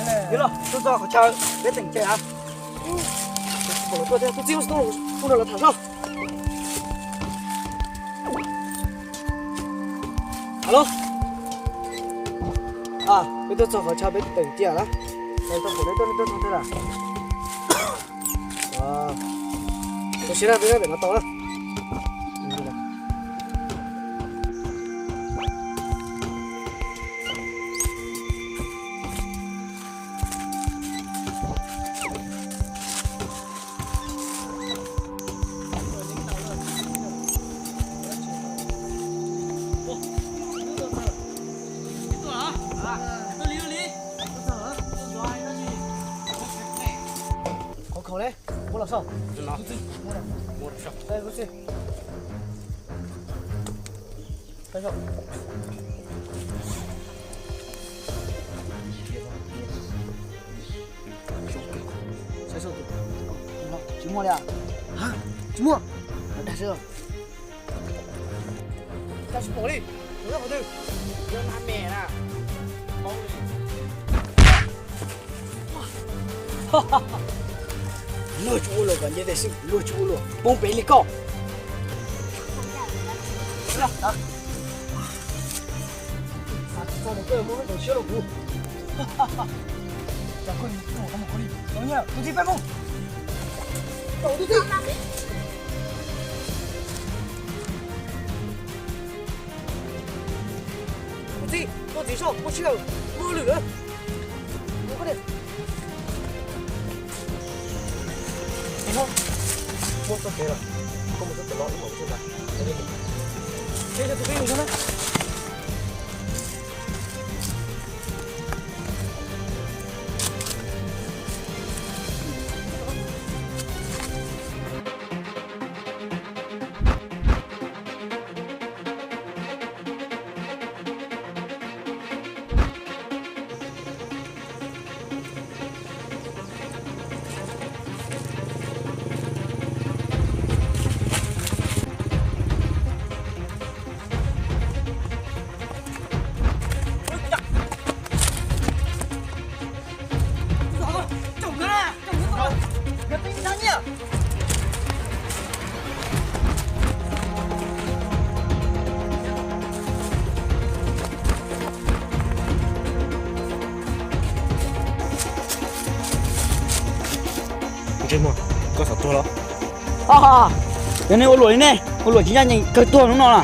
Yog los, tuaj txog qhov chaw peb teem ces a. Tuaj txog, tuaj txog, tuaj txog, tuaj txog, los tham zoj. Alo. Peb tuaj txog qhov chaw peb teem cia na. Tau qhov peb tuaj, tuaj txog thiab lawm. Ua siab na, peb nyob pem no tau na. Qhov khaum ne, muab los saib. Tsis muaj li. Tsis muaj. Dag seb. Tsis pom li. Qhov twg? Luag tsis ua luag kom nce tes xwb, luag tsis ua luag poob pem li koj. Tus txiv, tus txiv saib, muaj sij hawm, muaj hauj lwm lawm. Muaj txoj kev lawm, koj mus txoj kev los wb mam mus txoj kev. Ntsej muag, koj xav tuag los? Yog nej ua luam li nej, ua luam tsis ncaj ncees kawg tuag hnub no na.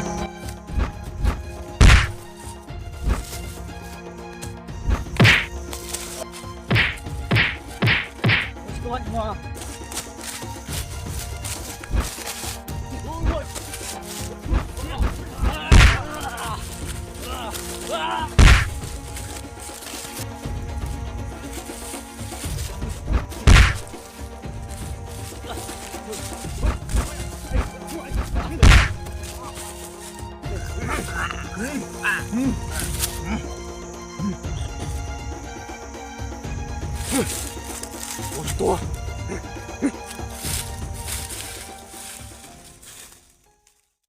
Ua tsis tuag.